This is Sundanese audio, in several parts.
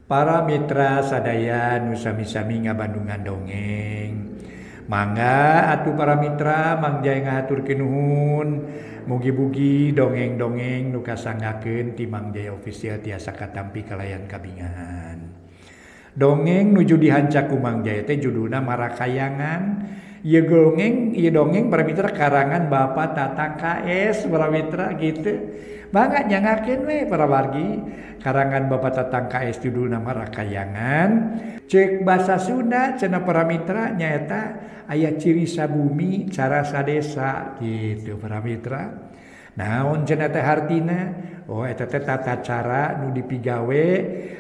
Para mitra sadaya nu sami-sami ngabandungan dongeng. Mangga atuh para mitra Mang Jaya ngahaturkeun nuhun. Mugi-mugi dongeng-dongeng nu kasanggakeun ti Mang Jaya Official tiasa katampi kalayan kabingahan. Dongeng nuju dihanca ku Mang Jaya teh judulna Marakayangan. Ieu dongeng para mitra karangan Bapak Tatang KS para mitra gitu. Mangga nyangakeun we para wargi karangan Bapak Tatang KS judulna Marakayangan. Cek bahasa Sunda cenah para mitra nyaeta aya ciri sabumi cara sadesa gitu para mitra. Naon cenah teh hartina? Oh eta teh tata cara nu dipigawe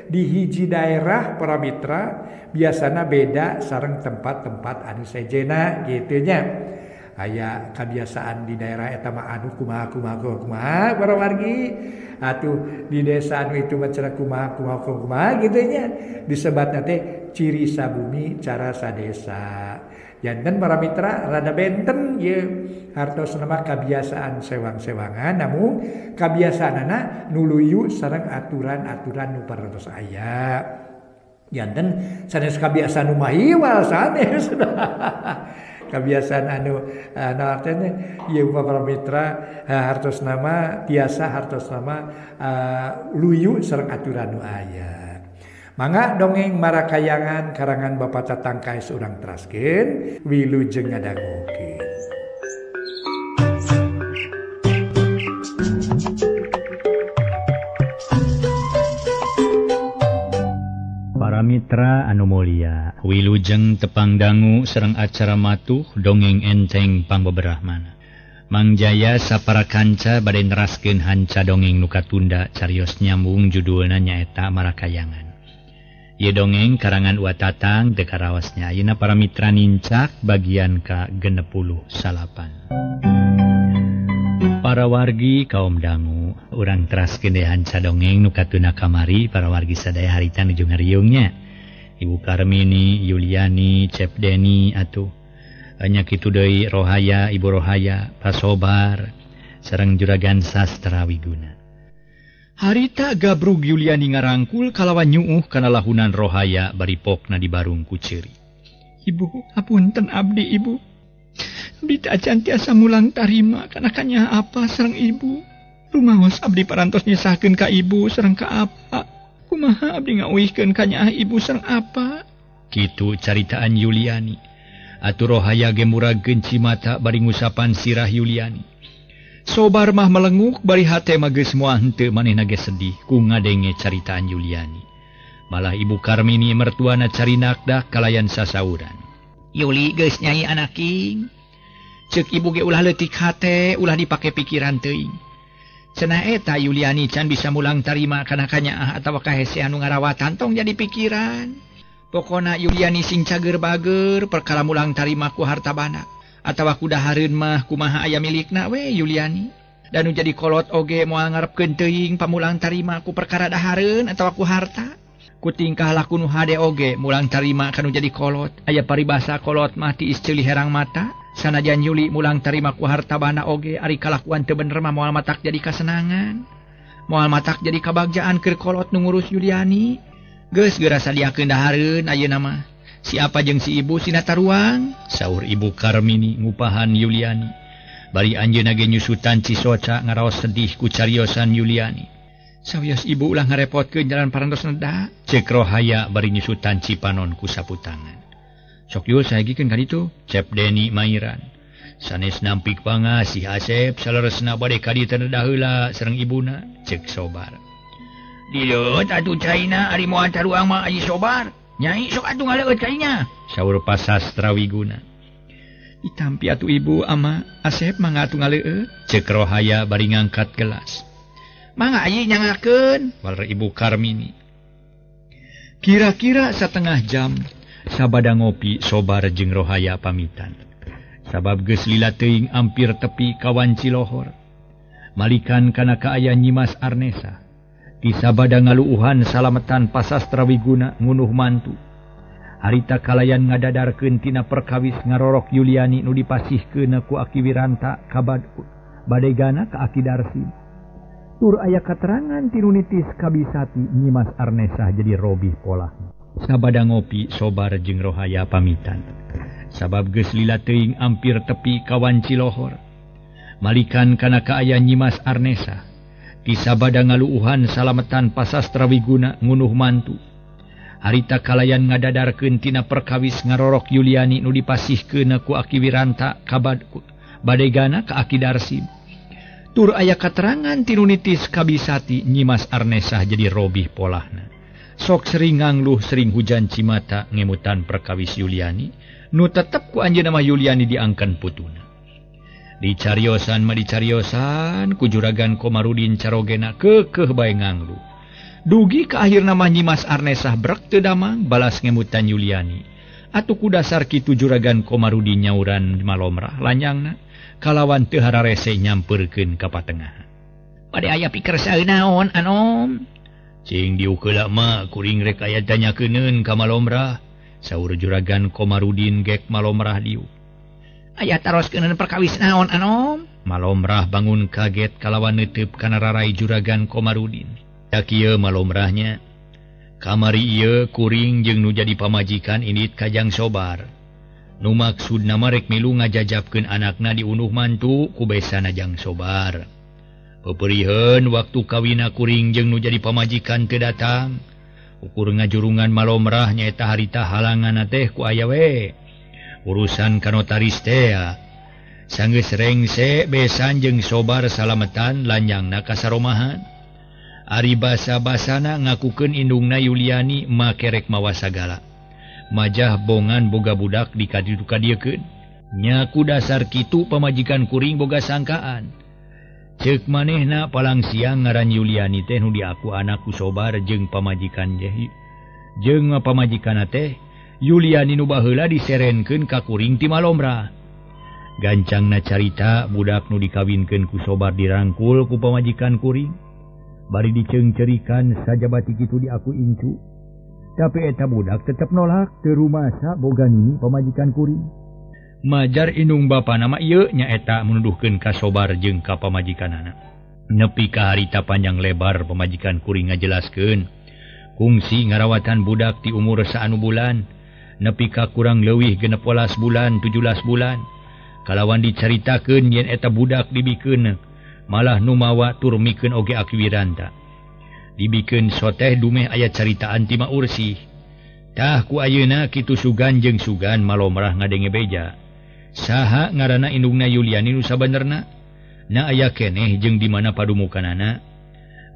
di hiji daerah para mitra biasana beda sareng tempat-tempat anu sejena gitu nya. Aya kebiasaan di daerah eta mah anu kumaha kumaha kumaha para wargi atuh di desa anu itu mah cenah kumaha kumaha kumaha gitu nya. Disebatna teh ciri sabumi cara sadesa. Janten para mitra rada benten ieu hartosna mah kabiasaan sewang-sewangan namun kabiasaanana nu luyu sareng aturan-aturan nu parantos aya. Janten sanes kabiasaan nu mahiwal sanes. Kabiasaan anu artinya ieu para mitra hartosna mah tiasa hartosna mah luyu sareng aturan nu aya. Mangga dongeng Marakayangan karangan Bapak Tatang KS urang teraskeun wilujeng ngadangukeun. Para mitra anu mulia, wilujeng tepang dangu sareng acara matuh dongeng enteng pangbeberahmana. Mang Jaya sapara kanca bade neraskeun hanca dongeng nu katunda carios nyambung judulna nyaeta Marakayangan. Ieu dongeng karangan Wa Tatang teu karawasnya. Ayeuna para mitra nincak bagian ka 69. Para wargi kaum dangu, urang teraskeun deui hanca dongeng nu katuna kamari para wargi sadaya harita nuju ngariungnya. Ibu Karmini, Yuliani, Cep Deni atuh nya kitu deui Rohaya, Ibu Rohaya, Pasobar sareng Juragan Sastra Wiguna. Harita gabrug Yuliani ngarangkul kalawan nyuuh kana lahunan Rohaya bari pokna dibarung ku ceuri. Ibu, hapunten abdi ibu. Abdi teh acan tiasa mulang tarima kana kanya apa sareng ibu. Rumaos abdi parantos nyesahkeun ka ibu sareng ka apa. Kumaha abdi ngauihkeun kanyaah ibu sareng apa. Kitu caritaan Yuliani. Atuh Rohaya ge muragkeun cimata bari ngusapan sirah Yuliani. Sobar mah melenguk bari hate mah geus moal henteu manehna ge sedih ku ngadenge caritaan Yuliani. Malah Ibu Karmini mertuana carinakdah kalayan sasauran. Yuli geus nyai anaking. Ceuk ibu ge ulah leutik hate, ulah dipake pikiran teuing. Cenah eta Yuliani can bisa mulang tarima kana kanyaah atawa kahese anu ngarawatan tong jadi pikiran. Pokona Yuliani sing cager bager perkara mulang tarima ku harta bana. Atawa kudahareun mah kumaha aya milikna we Yuliani. Dan nu jadi kolot oge moal ngarepkeun teuing pamulang tarima ku perkara dahareun atawa ku harta. Ku tingkah laku nu hade oge mulang tarima kanu jadi kolot. Aya paribasa kolot mah tiis ceuli herang mata. Sanajan Yuli mulang tarima ku harta bana oge ari kalakuan teu bener mah moal matak jadi kasenangan. Moal matak jadi kabagjaan keur kolot nu ngurus Yuliani. Geus geura sadiakeun dahareun ayeuna mah. Siapa jeung si ibu sina taruang? Saur Ibu Karmini ngupahan Yuliani. Bari anjeunna ge nyusutan cisoca ngaraos sedih ku cariosan Yuliani. Sawios ibu ulah ngarepotkeun jalan parantos neda. Cek Rohaya bari nyusutan cipanon ku sapu tangan. Sok yul sahegikeun ka ditu. Cep Deni mairan. Sanes nampik pangasih Asep saleresna bade ka dieu teh neda heula sareng ibuna. Cek Sobar. Dileut atuh caina ari moal taruang mah aji Sobar. Nyai sok atuh ngaleueut ka inya. Saur Pasastra Wiguna. Itampi atuh ibu ama Asep mangga atuh ngaleueut. Cek Rohaya bari ngangkat gelas. Mangga ayi nyangakeun. Waler Ibu Karmini. Kira-kira setengah jam sabada ngopi Sobar jeung Rohaya pamitan. Sabab geus lila teuing ampir tepi ka wanci lohor. Malikan kana kaaya Nyimas Arnesa. Tisabada ngaluuhan salametan Pasastra Wiguna ngunuh mantu. Harita kalayan ngadadarkeun tina perkawis ngarorok Yuliani nu dipasihkeun ku Aki Wiranta ka badegana ka Aki Darsim. Tur aya katerangan ti nu nitis kabisati Nyimas Arnesah jadi robih polahna. Sabada ngopi Sobar jeung Rohaya pamitan. Sabab geus lila teuing ampir tepi kawan Cilohor. Malikan kana kaayaan Nyimas Arnesah. Ti sabada ngaluuhan salametan pasastra wiguna ngunuh mantu. Harita kalayan ngadadarkeun tina perkawis ngarorok Yuliani nu dipasihkeun ku Aki Wiranta ka badegana ka Aki Darsim. Tur aya katerangan ti nu nitis kabisati Nyimas Arnesah jadi robih polahna. Sok sering ngangluh sering hujan cimata ngemutan perkawis Yuliani nu tetep ku anjeunna mah Yuliani diangkan putuna. Dicariosan mah dicariosan ku Juragan Komarudin carogena keukeuh bae ngangluh. Dugi ka akhirna mah Nyimas Arnesah brek teu damang balas ngemutan Yuliani. Atuh ku dasar kitu Juragan Komarudin nyauran malomrah lanyangna kalawan teu hararese nyampeurkeun ka patengahan. Bade aya pikir saeunaon anom? Cing diukeula mah kuring rek aya tanyakeun ka malomrah. Saur Juragan Komarudin gek malomrah diuk. Aya taroskeun perkawis naon anom? Malomrah bangun kaget kalawan neuteup kana rarai Juragan Komarudin. Da kieu malomrahnya. Kamari ieu kuring jeung nu jadi pamajikan indit ka Jang Sobar. Nu maksudna mah rek milu ngajajabkeun anakna diunduh mantu ku besana Jang Sobar. Peperiheun waktu kawina kuring jeung nu jadi pamajikan teu datang. Ukur ngajurungan malomrah nyaeta harita halanganna teh ku aya we. Urusan ka notaris teh. Sanggeus rengse besan jeung Sobar salametan lanyangna ka saromahan. Ari basa-basana ngakukeun indungna Yuliani makerek mawa sagala. Majah bongan boga budak dikaditu-kadiekeun. Nya ku dasar kitu pamajikan kuring boga sangkaan. Ceuk manehna palang siang ngaran Yuliani teh nu diaku anak ku Sobar jeung pamajikan jehi. Jeung pamajikanna teh Yuliani nu baheula diserenkeun ka kuring ti Malomrah. Gancangna carita budak nu dikawinkeun ku Sobar dirangkul ku pamajikan kuring. Bari diceungceurikan sajabati kitu diaku incu. Tapi eta budak tetep nolak teu rumasa boga nini pamajikan kuring. Majar indung bapana mah ieu nyaeta menuduhkeun ka Sobar jeung ka pamajikanana. Nepi ka harita panjang lebar pamajikan kuring ngajelaskeun kungsi ngarawatan budak ti umur saanu bulan nepi ka kurang leuwih 16 bulan 17 bulan. Kalawan dicaritakeun yen eta budak dibikeun malah nu mawa tur mikeun oge Aki Wiranta. Dibikeun soteh dumeh aya caritaan ti Ma Ursih. Tah ku ayeuna kitu sugan jeung sugan malomrah ngadenge beja. Saha ngaranna indungna Yuliani nu sabenerna? Na aya keneh jeung di mana padumukanana?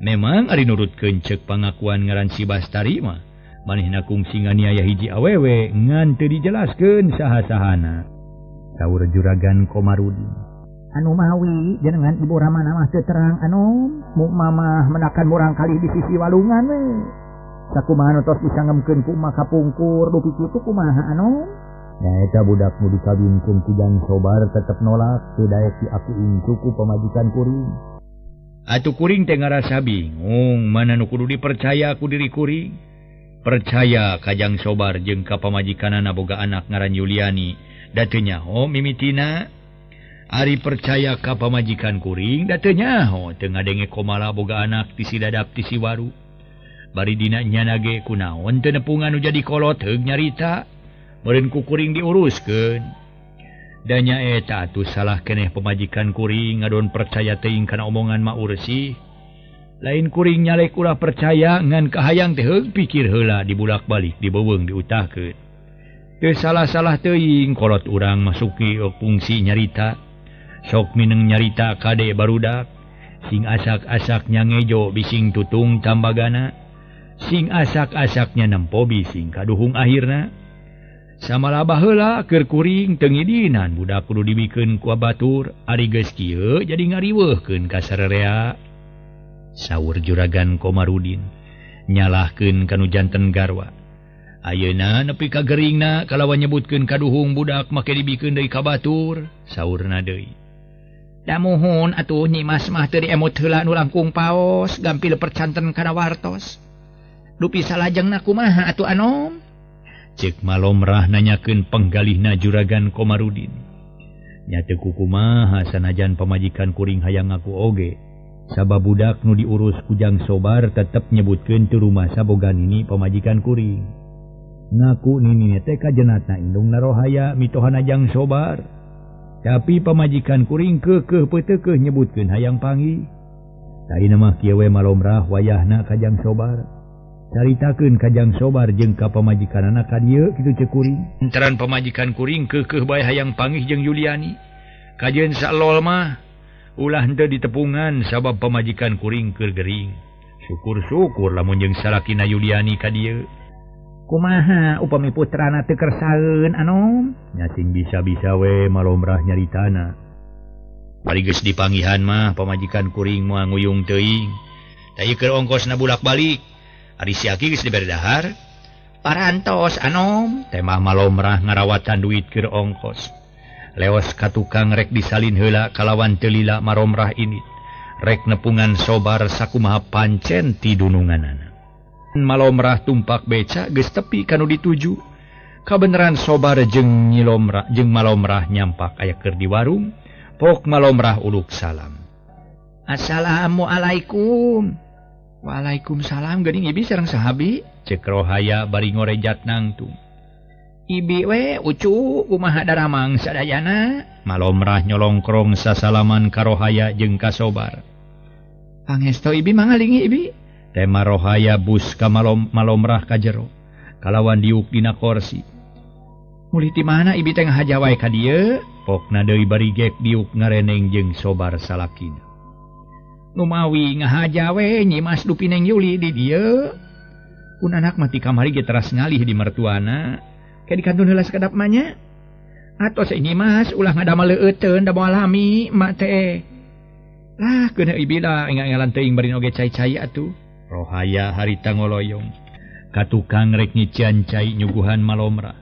Memang ari nurutkeun ceuk pangakuan ngaran si Bastari mah manehna kungsi nganiaya hiji awewe ngan teu dijelaskeun saha-sahana. Saur Juragan Komarudin. Anu mawi jenengan Ibu Ramana mah teu terang anom, mu mamah menakan murang kali di sisi walungan we. Sakumaha nu tos disangemkeun ku emak kapungkur dupi kitu kumaha anom? Nyaeta budak nu dikawinkeun ku Jang Sobar tetep nolak teu daek diaku incu ku pamajikan kuring. Atuh kuring teh ngarasa bingung mana nu kudu dipercaya ku diri kuring. Percaya ka Jang Sobar jeung ka pamajikanana boga anak ngaran Yuliani da teu nyaho mimitina. Ari percaya ka pamajikan kuring da teu nyaho teu ngadenge komala boga anak ti si Dadap ti si Waru. Bari dina nyana ge kunaon teu nepungan nu jadi kolot heug nyarita. Meureun ku kuring diuruskeun. Da nyaeta atuh salah keneh pamajikan kuring ngadon percaya teuing kana omongan Ma Ursih. Lain kuring nyalek ulah percaya ngan kahayang teh heug pikir heula dibulak-balik dibeuweung diutahkeun. Teu salah-salah teuing kolot urang masuki fungsi nyarita. Sok mineng nyarita kade barudak. Sing asak-asaknya ngejo bising tutung tambagana. Sing asak-asaknya nempo bising kaduhung akhirna. Samala baheula keur kuring teu ngidinan budak kudu dibikeun ku batur ari geus kieu jadi ngariweuhkeun ka sarerea. Saur Juragan Komarudin nyalahkeun ka nu janten garwa. Ayeuna nepi ka geuringna kalawan nyebutkeun kaduhung budak make dibikeun deui ka batur, saurna deui. Da muhun atuh Nyimas mah teu diemut heula nu langkung paos gampil percanten kana wartos. Dupi salajengna kumaha atuh anom? Ceuk Malomrah nanyakeun penggalihna Juragan Komarudin. Nya teu kukumaha sanajan pamajikan kuring hayang ngaku oge. Sabab budak nu diurus ku Jang Sobar tetep nyebutkeun teu rumasa boga nini pamajikan kuring. Ngaku nini teh kajenatna indungna Rohaya mitohana Jang Sobar. Tapi pamajikan kuring keukeuh peuteukeuh nyebutkeun hayang panggih. Taina mah kieu we malomrah wayahna ka Jang Sobar. Caritakeun ka Jang Sobar jeung ka pamajikanana ka dieu kitu ceuk kuring. Lantaran pamajikan kuring keukeuh bae hayang panggih jeung Yuliani. Kajeun salol mah ulah henteu ditepungan sabab pamajikan kuring keur gering. Syukur-syukur lamun jeung salakina Yuliani ka dieu. Kumaha upami putrana teu kersaeun anom? Nya sing bisa-bisa we malomrah nyaritana. Bari geus dipanggihan mah pamajikan kuring moal nguyung teuing. Tah ieu keur ongkosna bulak-balik. Ari si Aki geus dibere dahar. Parantos anom. Teh mah malomrah ngarawatan duit keur ongkos. Leos ka tukang rek disalin heula kalawan teu lila maromrah ini. Rek nepungan Sobar sakumaha pancen ti dununganana. Malomrah tumpak beca geus tepi kanu dituju. Kabeneran Sobar jeung Nyilomrah jeung Malomrah nyampak aya keur di warung. Pok Malomrah uluk salam. Assalamualaikum. Waalaikumsalam geuning ibi sareng sahabi? Cek Rohaya bari ngorejat nangtung. Ibi we ucu kumaha daramang sadayana? Malomrah nyolongkrong sasalaman ka Rohaya jeung ka Sobar. Pangesto ibi mangalingi ibi. Tema Rohaya bus ka Malomrah ka jero. Kalawan diuk dina korsi. Mulih ti mana ibi teh ngahaja wae ka dieu? Pokna deui bari gek diuk ngareneng jeung Sobar salakina. Numawi ngahaja we Nyimas dupi Neng Yuli di dieu. Pun anak mah ti kamari ge teras ngalih di mertuana. Kayak dikantun heula sakedap mah nya. Atos Nyimas ulah ngadamel leueuteun da moal lami mak teh. Lah keuneuh ibi lah engal-engalan teuing bari oge cai-cai atuh. Rohaya harita ngoloyong. Ka tukang rek nyician cai nyuguhan Malomrah.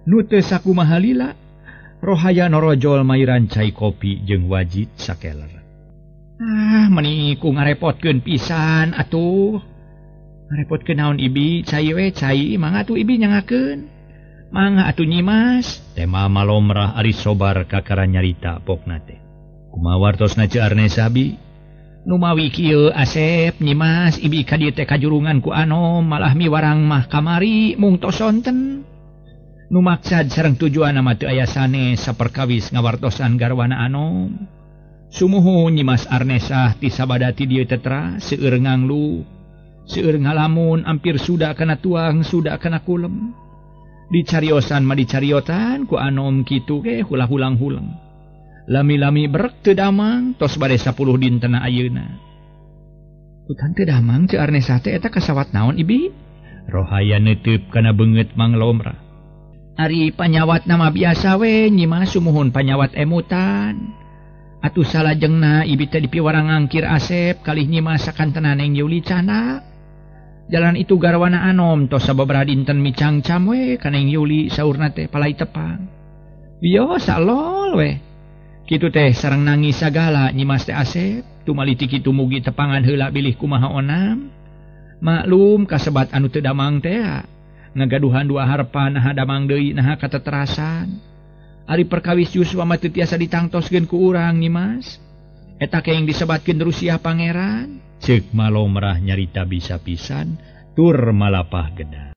Nu teu sakumaha lila, Rohaya norojol mairan cai kopi jeung wajit sakeler. Ah, meni ku ngarepotkeun pisan atuh. Ngarepotkeun naon ibi, cai we cai, mangga atuh ibi nyangakeun. Mangga atuh Nyimas. Tema Malomrah ari Sobar kakara nyarita pokna teh. Kumaha wartosna Ceu Arnesa bi? Numawi kieu Asep Nyimas ibi ka dieu teh kajurungan ku anom malah miwarang mah kamari mung tos sonten. Nu maksad sareng tujuanna mah teu aya sanes saperkawis ngawartosan garwana anom. Sumuhun Nyimas Arnesah ti sabada ti dieu tetra seueur nganglu, seueur ngalamun ampir suda kana tuang suda kana kulem. Dicariosan mah dicariotan ku anom kitu ge hulah-hulang-hulang. Lami-lami berek teu damang tos bade 10 dintena ayeuna. Utan teu damang Ceu Arnesah teh eta kasawat naon ibi? Rohaya neuteup kana beungeut Mang Lomrah. Ari panyawat nama biasa we Nyimas sumuhun panyawat emutan. Atuh salajengna ibi teh dipiwarang ngangkir Asep kalih Nyimas sakantena Neng Yuli cana. Jalan itu garwana anom tos sababaraha dinten micangcam we ka Neng Yuli saurna teh palai tepang. Bios salol we. Kitu teh sareng nangis sagala Nyimas teh Asep tumaliti kitu mugi tepangan heula bilih kumaha onam. Maklum kasebat anu teu damang teh ngagaduhan dua harpa naha damang deui naha kateterasan. Ari perkawis Yuswa mah teu tiasa ditangtoskeun ku urang Nyimas. Eta keng disebatkeun Rusiah pangeran. Ceuk Malomrah nyarita bisa pisan tur malapah geda.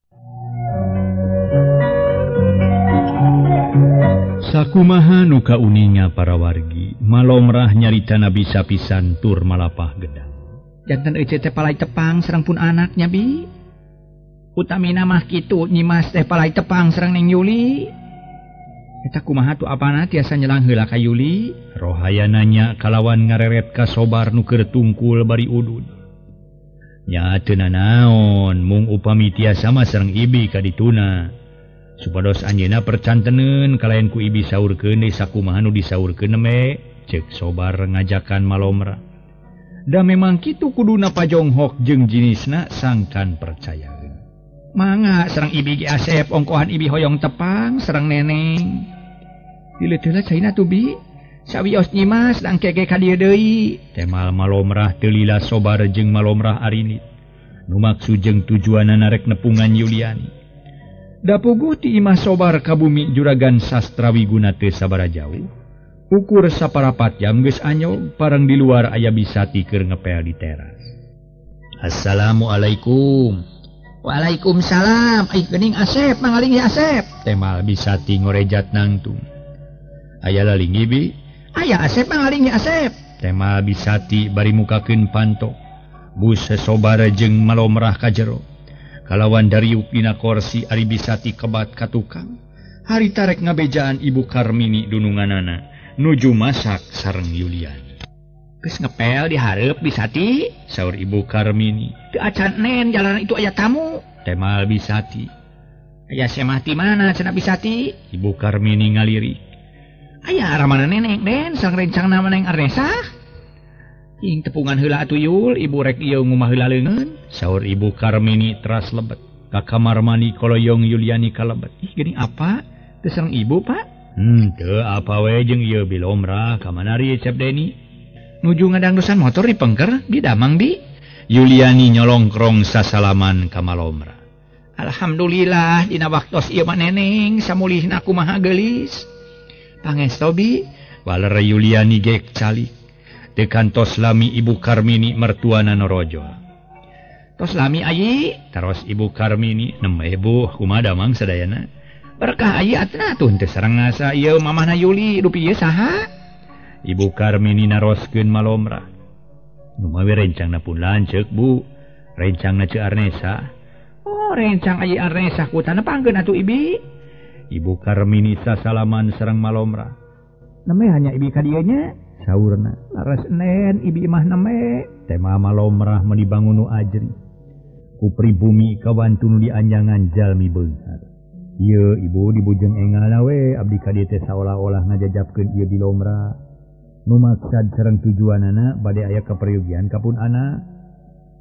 Sakumaha nu kauninga para wargi, Malomrah nyaritana bisa pisan tur malapah geda. Janten ece teh palai tepang sareng pun anaknya bi. Utamina mah kitu Nyimas teh palai tepang sareng Neng Yuli. Eta kumaha tu apana tiasa nyelang heula ka Yuli? Rohaya nanya kalawan ngareret ka Sobar nu keur tungkul bari udud. Nya teu nanaon mung upami tiasa mah sareng ibi ka dituna. Supados anjeunna percanteneun kalayan ku ibi saurkeun deui sakumaha nu disaurkeun me, ceuk Sobar ngajakan Malomrah. Da memang kitu kuduna pajonghok jeung jinisna sangkan percaya. Mangga sareng ibi ge Asep ongkohan ibi hoyong tepang sareng neneng. Dileut heula caina tuh bi. Sawios Nyimas dangke ge ka dieu deui. Temal Malomrah teu lila Sobar jeung Malomrah arinit. Nu maksud jeung tujuanana rek nepungan Yuliani. Da puguh ti imah Sobar ka bumi Juragan Sastra Wiguna teu sabaraha jauh. Ukur saparapat jam geus anyog parang di luar aya Bisati keur ngepel di teras. Assalamualaikum. Waalaikumsalam. Ai geuning Asep, mangaling ya Asep. Temal Bisati ngorejat nangtung. Aya lalingi bi? Aya Asep mangaling ya Asep. Temal Bisati bari mukakeun panto. Bus Sobar jeung malomrah ka jero. Kalawan dariuk dina korsi ari Bisati kebat ka tukang. Hari tarek ngabejaan Ibu Karmini dununganana nuju masak sareng Yuliani. Geus ngepel dihareup Bisati, saur Ibu Karmini. Teu acan nen jalanan itu aya tamu. Temal Bisati. Aya semah ti mana cenah Bisati? Ibu Karmini ngalirik. Aya ramana neneng den sareng rencangna maneng Arnesa. Ing tepungan heula atuh Yul, ibu rek ieu ngumah heula leungeun. Saur Ibu Karmini teras lebet. Ka kamar mandi koloyong Yuliani kalebet. Ih geuning apa? Teu sareng ibu, Pak? Teu apa we jeung ieu bilomrah ka mana ri Cep Deni? Nuju ngadangdusan motor di pengker, di damang bi. Yuliani nyolongkrong sasalaman ka malomrah. Alhamdulillah dina waktos ieu mah neneng samulihna kumaha geulis. Pangesto bi, waler Yuliani gek calik. Teu kantos lami Ibu Karmini mertuana norojol. Tos lami ayi, taros Ibu Karmini nembe bu kumaha damang sadayana. Berkah ayi atna tuh teu sareng ngasa ieu mamahna Yuli dupi ieu saha? Ibu Karmini naroskeun malomrah. Nu mawi rencangna pun lanceuk bu. Rencangna Ceu Arnesa. Oh rencang ayi Arnesa kutana panggeun atuh ibi. Ibu Karmini sasalaman sareng malomrah. Nembe hanya ibi ka dieu nya. Saurna laras nen ibi mah nembe. Tema malomrah meuni bangun nu ajri. Ku pribumi kawantu nu dianjangan jalmi beunghar. Ieu ibu dibujeng engalna we abdi ka dieu teh saolah-olah ngajajapkeun ieu bilomrah. Nu maksad sareng tujuanana bade aya kaperyogian ka pun anak.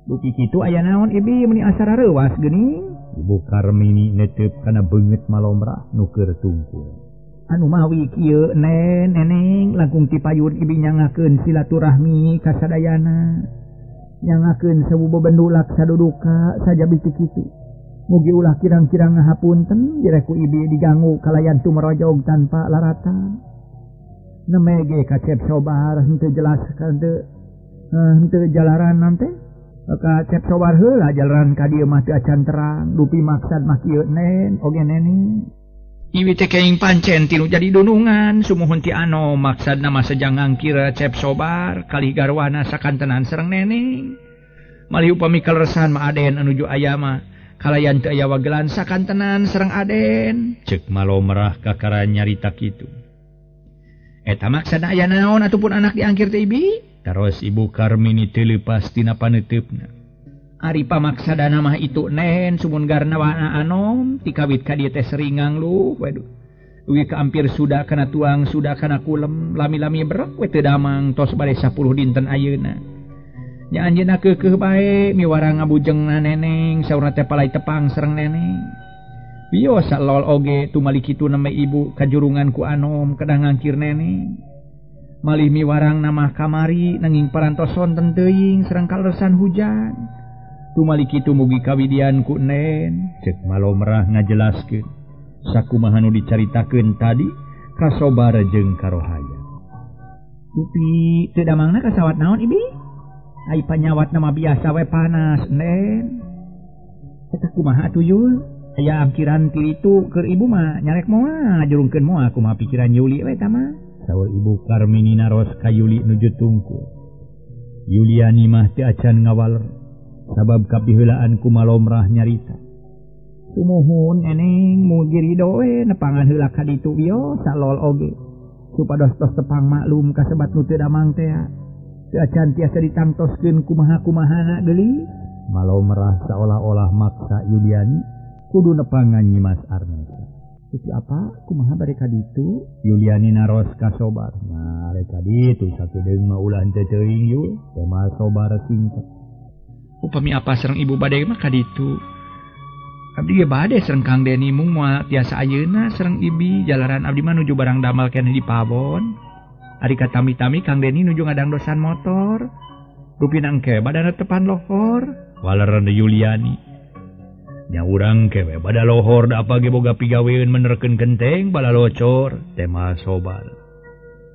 Dupi kitu aya naon ibi meuni asa rareuwas geuning. Ibu Karmini netep kana beungeut malomrah nu keur tungkul. Anu mawi kieu nen neneng langkung ti payun ibi nyangakeun silaturahmi ka sadayana. Nyangakeun sewu bebendulak saduduka sajabi ti kitu. Mugi ulah kirang-kirang ngahapunten jere ku ibi digangu kalayan tumerojog tanpa laratan. Neme ge ka Cep Sobar henteu jelas henteu jalaran teh. Ka Cep Sobar heula jalaran ka dieu mah teu acan terang dupi maksad mah kieu nen oge neneng. Iwi teh keing pancen tinu jadi dunungan sumuhun ti ano maksad nama sejang ngangkir Cep Sobar kalih garwana sakantenan sareng neneng. Malih upami kaleresan mah Aden anuju aya mah kalayan teu aya wagelan sakantenan sareng Aden. Ceuk malomrah kakara nyarita kitu. Eta maksadna aya naon ataupun anak diangkir teh ibi? Taros Ibu Karmini teu leupas tina paneuteup-na. Ari pamaksadana mah itu nen sumun garna wana anom ti kawit ka dieu teh sering ngangluh waduh. Uwi ka ampir sudah kana tuang sudah kana kulem lami-lami berek we teu damang tos bade 10 dinten ayeuna. Nya anjeunna keukeuh bae miwarang ngabujengna neneng saurna teh palai tepang sareng neneng. Wios salol oge tumali kitu neme ibu kajurungan ku anom kedah ngangkir neneng. Malih miwarang nama kamari nanging parantos sonten teuing sareng kaleresan hujan. Tumali kitu mugi kawidian ku nen. Ceuk malomrah ngajelaskeun sakumaha nu dicaritakeun tadi ka Sobar jeung ka Rohaya. Dupi teu damangna kasawat naon ibi? Ai panyawatna mah biasa we panas nen. Eta kumaha atuh Yul? Aya angkiran ti ditu keur ibu mah nyarek moal jurungkeun moal kumaha pikiran Yuli we eta mah. Saur Ibu Karmini naros ka Yuli nuju tungku. Yuliani mah teu acan ngawaler sabab kapiheulaan ku malomrah nyarita. Sumuhun eneng mugi ridho we nepangan heula ka ditu wios salol oge. Supados tos tepang maklum kasebat nu teu damang teh. Teu acan tiasa ditangtoskeun kumaha-kumahana geulis. Malomrah saolah-olah maksa Yuliani kudu nepangan Nyimas Arnesa. Tapi apa kumaha bade ka ditu? Yuliani naros ka Sobar. Nah, rek ka ditu sakedeung mah ulah henteu teuing Yul. Tema Sobar singkat. Upami apa sareng ibu bade mah ka ditu. Abdi ge bade sareng Kang Deni mung moal tiasa ayeuna sareng ibi jalaran abdi mah nuju barang damal keneh di pabon. Ari katami-tami Kang Deni nuju ngadangdosan motor. Rupina engke badana tepan lohor. Waleran Yuliani. Nya urang kewe bada lohor da apa ge boga pigaweun menerkeun kenteng bala locor tema Sobar.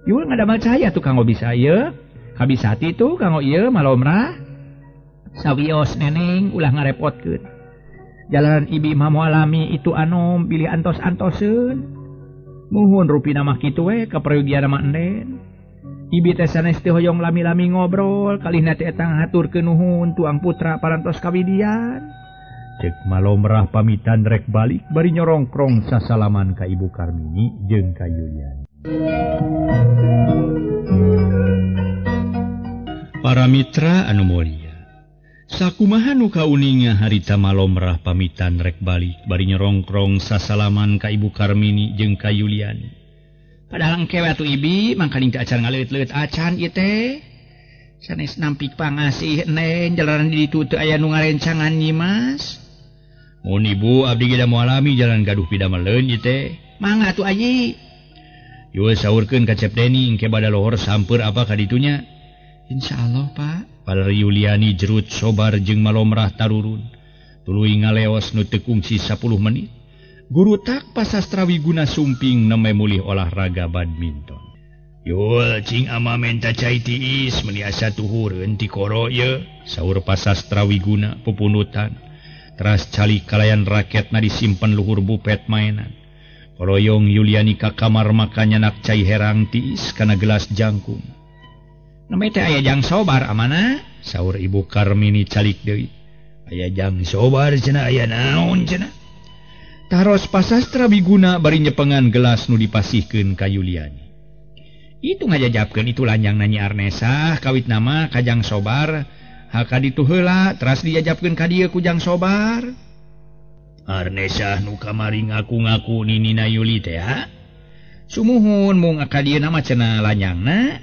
Yul ngadamel cahaya tuh kanggo bisa ieu. Kabisati tuh kanggo ieu malomrah. Sawios neneng ulah ngarepotkeun. Jalanan ibi mah moal alami itu anom bilih antos-antoseun. Muhun rupina mah kitu we kaperyogian mah enden. Ibi teh sanes teu hoyong lami-lami ngobrol kalihna teh eta ngahaturkeun nuhun tuang putra parantos kawidian. Cek malomrah pamitan rek balik bari nyorongkrong sasalaman ka Ibu Karmini jeung ka Yuliani. Para mitra anu mulia, sakumaha nu kauninga harita malomrah pamitan rek balik bari nyorongkrong sasalaman ka Ibu Karmini jeung ka Yuliani. Padahal engke we atuh ibi mangkaning teu acan ngaleuit-leuit acan ieu teh. Sanes nampik pangasih neng jalanan di ditu teu aya nu ngarencangan Nyimas. Mun ibu abdi ge da moal alami jalan gaduh pidameleun ieu teh. Mangga atuh ayi. Yeuh saurkeun ka Cep Deni engke bada lohor sampeur apa ka ditunya. Insyaallah Pak. Paler Yuliani jerut sobar jeung malomrah tarurun. Tuluy ngaleos nu teu kungsi 10 menit. Guru tak pasastra wiguna sumping nembe mulih olahraga badminton. Yul cing ama menta cai tiis meuni asa tuhureun ti koro ieu. Saur pasastra wiguna pupunutan. Teras calik kalayan raketna disimpen luhur bupet mainan. Koroyong Yuliani ka kamar makan nyanak cai herang tiis kana gelas jangkung. Nembe teh aya jang sobar amana? Saur Ibu Karmini calik deui. Aya jang sobar cenah aya naon cenah. Taros pasastra wiguna bari nyepengan gelas nu dipasihkeun ka Yuliani. Itu ngajajabkeun itu lanjang Nyi Arnesah kawit nama ka jang sobar haka ditu heula teras dijajabkeun ka dieu ku jang sobar. Arnesah nu kamari ngaku-ngaku ninina Yuli teh ha? Sumuhun mung ka dieu nama cenah lanjangna.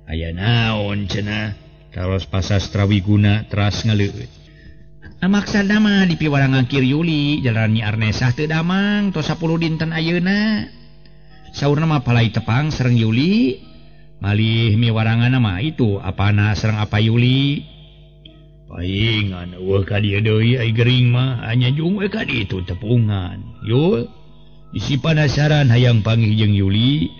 Aya naon cenah? Taros pasastra wiguna teras ngaleueut. Maksadna mah dipiwarang ngangkir Yuli jalanan Nyi Arnesah teu damang tos 10 dinten ayeuna. Saurna mah palai tepang sareng Yuli. Malih miwaranganna mah itu apana sareng apa Yuli. Paingan eueuh ka dieu deui ai gering mah hanya jung we ka ditu tepungan. Yul bisi panasaran hayang panggih jeung Yuli.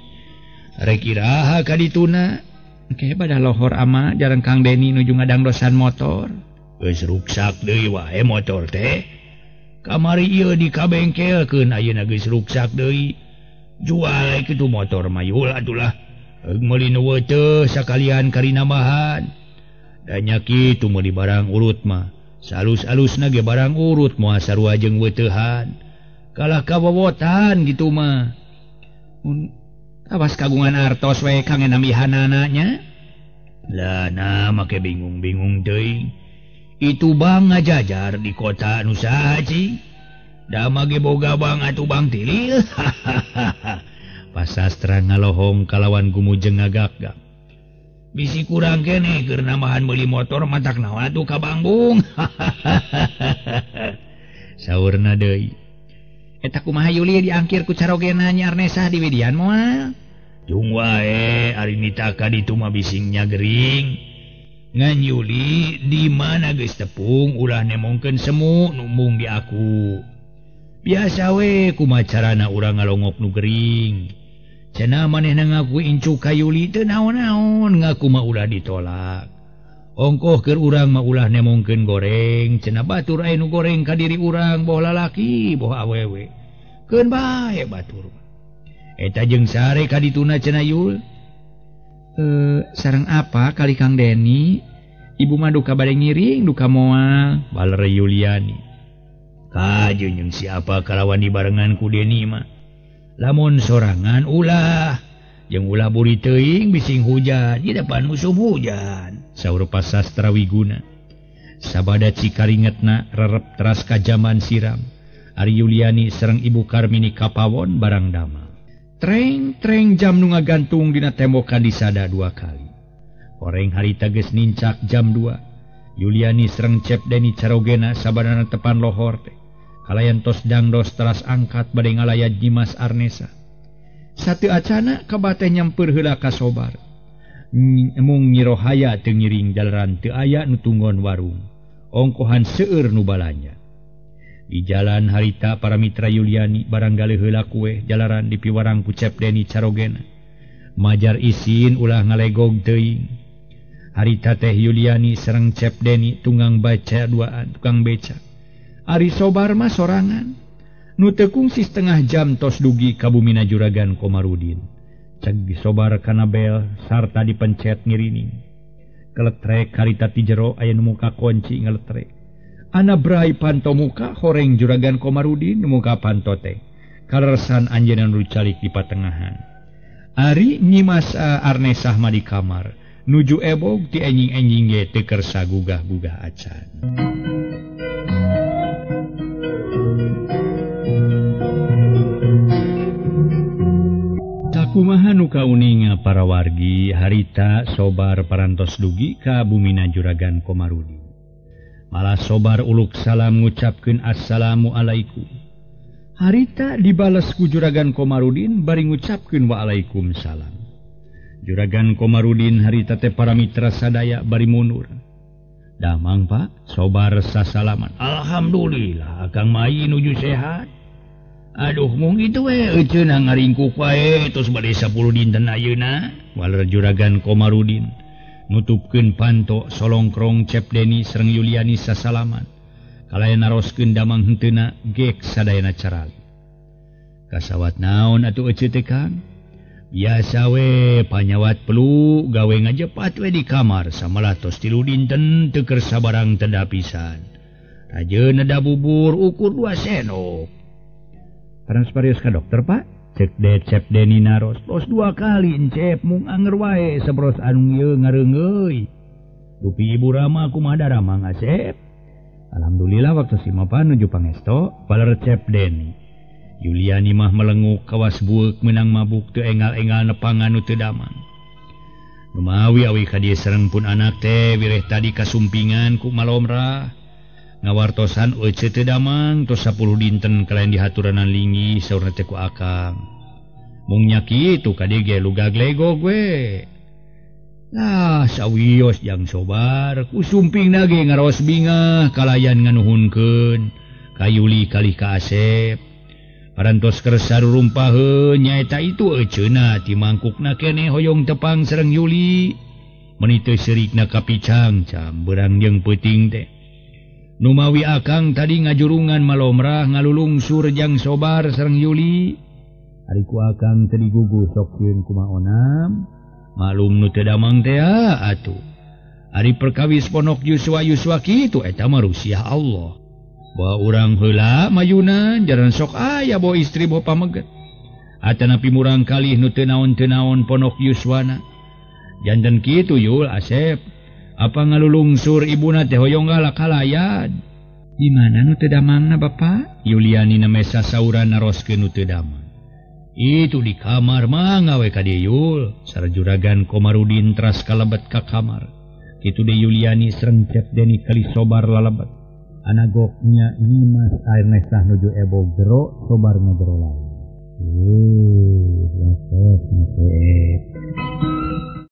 Rek iraha ka dituna? Engke bada lohor ama jarang Kang Deni nuju ngadangdosan motor. Geus ruksak deui wae motor teh. Kamari ieu dikabengkelkeun ayeuna geus ruksak deui. Jual kitu motor mah yul atulah. Heug meuli nu teu sakalian karinambahan. Da nya kitu meuli barang urut mah. Salus-alusna ge barang urut moal sarua jeung weteuhan. Kalah kawowotan kitu mah. Mun awas kagungan artos we kangen namihanana nya. Lah nah make bingung-bingung teuing. Itu bang ngajajar di kota nu saha cing? Da mage boga bang atuh bang tilil. Pasastra ngalohong kalawan gumujeng ngagak-gak. Bisi kurang keneh keur nambahan meuli motor matak naon atuh ka Bangbung. Saurna deui. Eta kumaha Yuli diangkir ku carogena Nyi Arnesah di widian moal? Jung wae ari nita ka ditu mah bisingnya gering. Ngan Yuli di mana geus tepung ulah nemongkeun semu nu mung di aku. Biasa we kumaha carana urang ngalongok nu gering. Cenah manehna ngaku incu ka Yuli teu naon-naon ngaku mah ulah ditolak. Ongkoh keur urang mah ulah nemongkeun goreng, cenah batur aya nu goreng ka diri urang boh lalaki boh awewe. Keun bae batur. Eta jeung sare ka dituna cenah Yul. Sareng apa kali Kang Deni? Ibu mah duka bade ngiring duka moal. Baler Yuliani. Kajeun jeung siapa kalawan dibarengan ku Deni mah. Lamun sorangan ulah jeung ulah buri teuing bising hujan di depan musuh hujan. Saur pasastra wiguna. Sabada cikaringetna rerep teras ka jaman siram. Ari Yuliani sareng Ibu Karmini kapawon barang damang. Treng-treng jam nu ngagantung dina tembokan disada dua kali. Horeng harita geus nincak jam 2. Yuliani sareng Cep Deni carogena sabadana tepan lohor teh. Kalayan tos dangdos teras angkat bade ngalayat Nyimas Arnesa. Sateu acana kabate nyamper heula ka sobar. Mung Nyi Rohaya teu ngiring jalaran teu aya nu tunggon warung. Ongkohan seueur nu balanja. Di jalan harita para mitra Yuliani barang galih heula kue jalaran dipiwarang ku Cep Deni carogena. Majar isin ulah ngalegog teuing. Harita teh Yuliani sareng Cep Deni tunggang baca duaan tukang beca. Ari Sobar mah sorangan. Nu teu kungsi setengah jam tos dugi ka bumina Juragan Komarudin. Ceg Sobar kana bel sarta dipencet ngirining. Keletrek harita ti jero aya nu muka kunci ngeletrek. Ana brai panto muka horeng Juragan Komarudin nu muka panto teh. Kaleresan anjeunna nu calik di patengahan. Ari Nyimas Arnesah mah di kamar. Nuju ebog ti enjing-enjing ge teu kersa gugah-gugah acan. Kumaha nu kauninga para wargi harita Sobar parantos dugi ka bumina Juragan Komarudin. Malah Sobar uluk salam ngucapkeun assalamualaikum. Harita dibales ku Juragan Komarudin bari ngucapkeun waalaikumsalam. Juragan Komarudin harita teh para mitra sadaya bari mundur. Damang Pak, Sobar sasalaman. Alhamdulillah Akang Mai nuju sehat. Aduh mung itu we euceuna ngaringkuk wae tos bade 10 dinten ayeuna. Waler Juragan Komarudin nutupkeun panto solongkrong Cep Deni sareng Yuliani sasalaman. Kalayan naroskeun damang henteuna gek sadayana carali. Kasawat naon atuh ece teh Kang? Biasa we panyawat pelu gawe ngajepat we di kamar samalah tos 3 dinten teu kersa barang teu pisan. Rajeuna da bubur ukur 2 sendok. Transparios ka dokter Pak? Cek Cep Deni naros. Tos 2 kali encep mung anger wae sabros anu ieu ngareungeuy. Dupi Ibu Rama kumaha darama ngasep? Alhamdulillah waktu si mapa nuju pangesto baler Cep Deni. Yuliani mah melenguk kawas bueuk meunang mabuk teu engal-engal nepangan nu teu damang. Numawi awi ka dieu sareng pun anak teh wireh tadi kasumpingan ku malomrah. Ngawartosan ece teu damang tos 10 dinten kalayan dihaturanan linggih saurna teh ku akang. Mung nya kitu ka dieu ge lugaglegog we. Lah sawios jang Sobar ku sumpingna ge ngaraos bingah kalayan nganuhunkeun ka Yuli kalih ka Asep. Parantos kersa rurumpaheun nyaeta itu eceuna ti mangkukna keneh hoyong tepang sareng Yuli. Meuni teu seurikna kapicang-cang beurang jeung peuting teh. Numawi akang tadi ngajurungan malomrah ngalulungsur jang Sobar sareng Yuli. Ari ku akang tadi gugu sok sieun kumaha onam. Malum nu teu damang teh atuh. Ari perkawis ponok Yuswa Yuswa kitu eta mah rusiah Allah. Bawa urang heula mayunan jaran sok aya bawa istri bawa pameget. Atanapi murang kalih nu teu naon-teu naon ponok Yuswana. Janten kitu Yul Asep. Apa ngalulungsur ibuna teh hoyong galak kalayan. Di mana nu teu damangna Bapak? Yuliani namesa sauran naroskeun nu teu damang. Itu di kamar mangga we ka dieu Yul. Sareng Juragan Komarudin teras kalebet ka kamar. Kitu deui Yuliani sareng Cep Deni kali Sobar lalebet. Anagoknya Nyimas Arnesah nuju ebog jero Sobar ngagero lain. Asep.